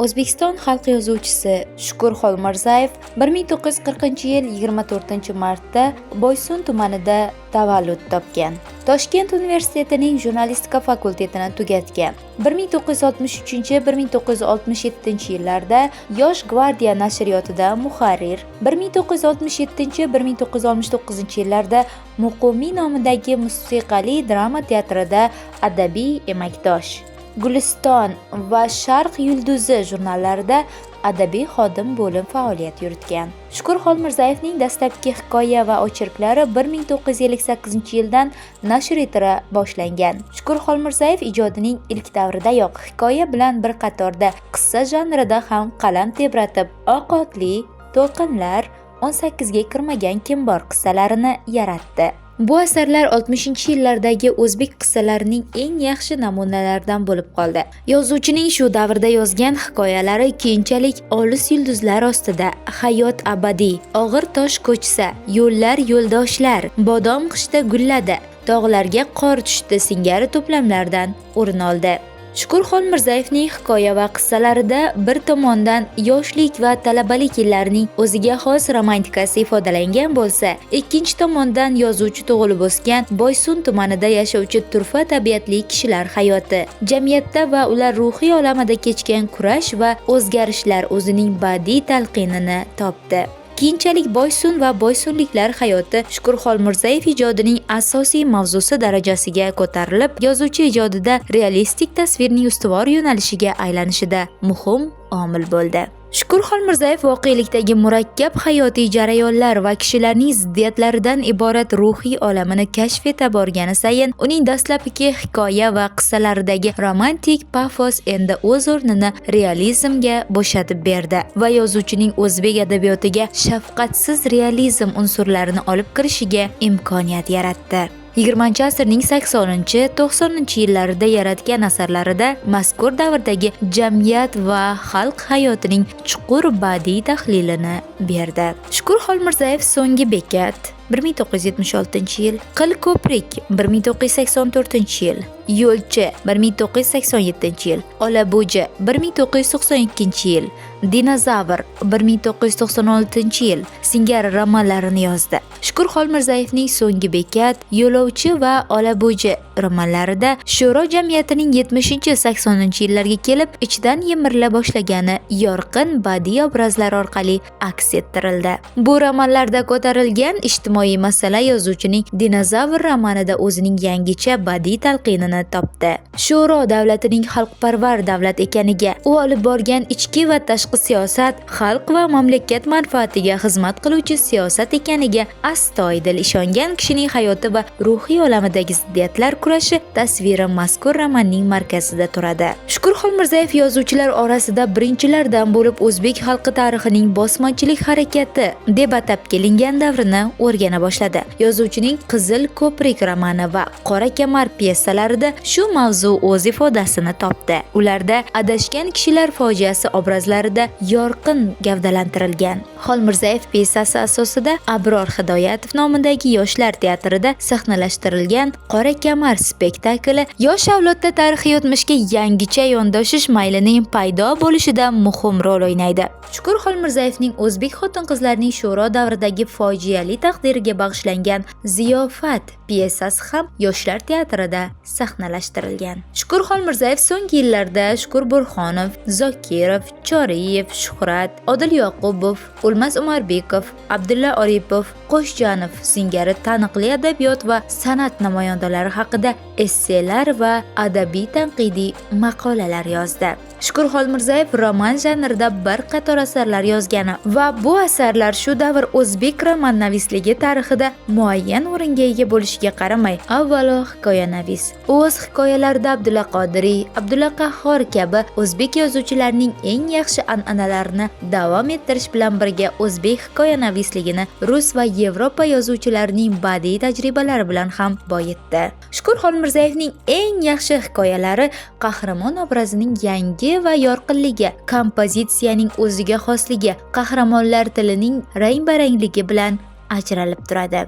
O'zbekiston xalq yozuvchisi Shukur Xolmirzayev 1940-yil 24-martda Boysun tumanida tavallud topgan. Toshkent universitetining jurnalistika fakultetini tugatgan. 1963-1967 yillarda Yosh gvardiya nashriyotida muharrir, 1967-1969 yillarda Muqimiy nomidagi musiqali drama teatrida adabiy emakdosh. Guliston va Sharq yulduzi jurnallarida adabiy xodim bo'lib faoliyat yuritgan. Shukur Xolmirzayevning dastlabki hikoya va ocherklari 1958-yildan nashr etila boshlangan. Shukur Xolmirzayev ijodining ilk davridayoq hikoya bilan bir qatorda qissa janrida ham qalam tebratib, Oq otli, To'lqinlar, 18 ga kirmagan kim bor qissalarini yaratdi. Bu asarlar 60-yillardagi o'zbek qissalarining eng yaxshi namunalaridan bo'lib qoldi. Yozuvchining shu davrda yozgan hikoyalari keyinchalik Olis yulduzlar ostida, Hayot abadiy, Og'ir tosh ko'chsa, Yo'llar yo'ldoshlar, Bodom qishda gulladi, Tog'larga qor tushdi singari to'plamlardan o'rin oldi. Shukur Xolmirzayevning hikoya va qissalarida bir tomondan yoshlik va talabalik yillarining o'ziga xos romantikasi ifodalangan bo'lsa, ikkinchi tomondan yozuvchi tug'ilib o'sgan Boysun tumanida yashovchi turfa tabiatli kishilar hayoti, jamiyatda va ular ruhiy olamida kechgan kurash va o'zgarishlar o'zining badiiy talqinini topdi. Keyinchalik Boysun va boysunliklar hayoti Shukur Xolmirzayev ijodining asosiy mavzusi darajasiga ko'tarilib, yozuvchi ijodida realistik tasvirning ustuvor yo'nalishiga aylanishida muhim omil bo'ldi. Shukur Xolmirzayev voqelikdagi murakkab hayotiy jarayonlar va kishilarning ziddiyatlaridan iborat ruhiy olamini kashf eta borgani sayin uning dastlabki hikoya va qissalaridagi romantik pafos endi o'z o'rnini realizmga bo'shatib berdi va yozuvchining o'zbek adabiyotiga shafqatsiz realizm unsurlarini olib kirishiga imkoniyat yaratdi. 20-asrning 80-90 yillarida yaratgan asarlarida mazkur davrdagi jamiyat va xalq hayotining chuqur badiiy tahlilini berdi. Shukur Xolmirzayev So'nggi bekat 1976-yil, Qil ko'prik 1984-yil, Yo'lchi 1987-yil, Olabo'ji 1992-yil, Dinozavr 1996-yil singari romanlarini yozdi. Shukur Xolmirzayevning So'nggi bekat, Yo'lovchi va Olabo'ji romanlarida sho'ro jamiyatining 70-80 yillarga kelib ichdan yemirila boshlagani yorqin badiiy obrazlar orqali aks ettirildi. Bu romanlarda ko'tarilgan ijtimoiy masala yozuvchining Dinozavr romanida o'zining yangicha badiiy talqinini topdi. Sho'ro davlatining xalqparvar davlat ekaniga, u olib borgan ichki va tashqi siyosat xalq va mamlakat manfaatiga xizmat qiluvchi siyosat ekaniga astoydil ishongan kishining hayoti va ruhiy olamidagi ziddiyatlar kurashi tasviri mazkur romanning markazida turadi. Shukur Xolmirzayev yozuvchilar orasida birinchilardan bo'lib o'zbek xalqi tarixining bosmachilik harakati deb atab kelingan davrini o'rgana boshladi. Yozuvchining Qizil ko'prik romani va Qora kamar pyesalarida shu mavzu o'z ifodasini topdi. Ularda adashgan kishilar fojiasi obrazlarida yorqin gavdalantirilgan. Xolmirzayev pyesasi asosida Abror Hidoyatov nomidagi Yoshlar teatrida sahnalashtirilgan Qora kamar spektakli yosh avlodda tarixiy o'tmishga yangicha yondashish maylining paydo bo'lishida muhim rol o'ynaydi. Shukur Xolmirzayevning o'zbek xotin-qizlarining sho'ro davridagi fojiali taqdiriga bag'ishlangan Ziyofat pyesasi ham Yoshlar teatrida sahnalashtirilgan. Shukur Xolmirzayev so'nggi yillarda Shukur Burxonov, Zokirov, Choriyev, Shuhrat, Odil Yoqubov, O'lmas Umarbekov, Abdulla Oripov, Qo'shjonov singari taniqli adabiyot va san'at namoyandalari haqida esselar va adabiy tanqidiy maqolalar yozdi. Shukur Xolmirzayev roman janrida bir qator asarlar yozgani va bu asarlar shu davr o'zbek romannavisligi tarixida muayyan o'ringa ega bo'lishiga qaramay, avvalo hikoyanavis. U o'z hikoyalarida Abdulla Qodiriy, Abdulla Qahhor kabi o'zbek yozuvchilarining eng yaxshi an'analarini davom ettirish bilan birga o'zbek hikoyanavisligini rus va Yevropa yozuvchilarining badiiy tajribalari bilan ham boyitdi. Shukur Xolmirzayevning eng yaxshi hikoyalari qahramon obrazining yangi va yorqinligi, kompozitsiyaning o'ziga xosligi, qahramonlar tilining rang-barangligi bilan ajralib turadi.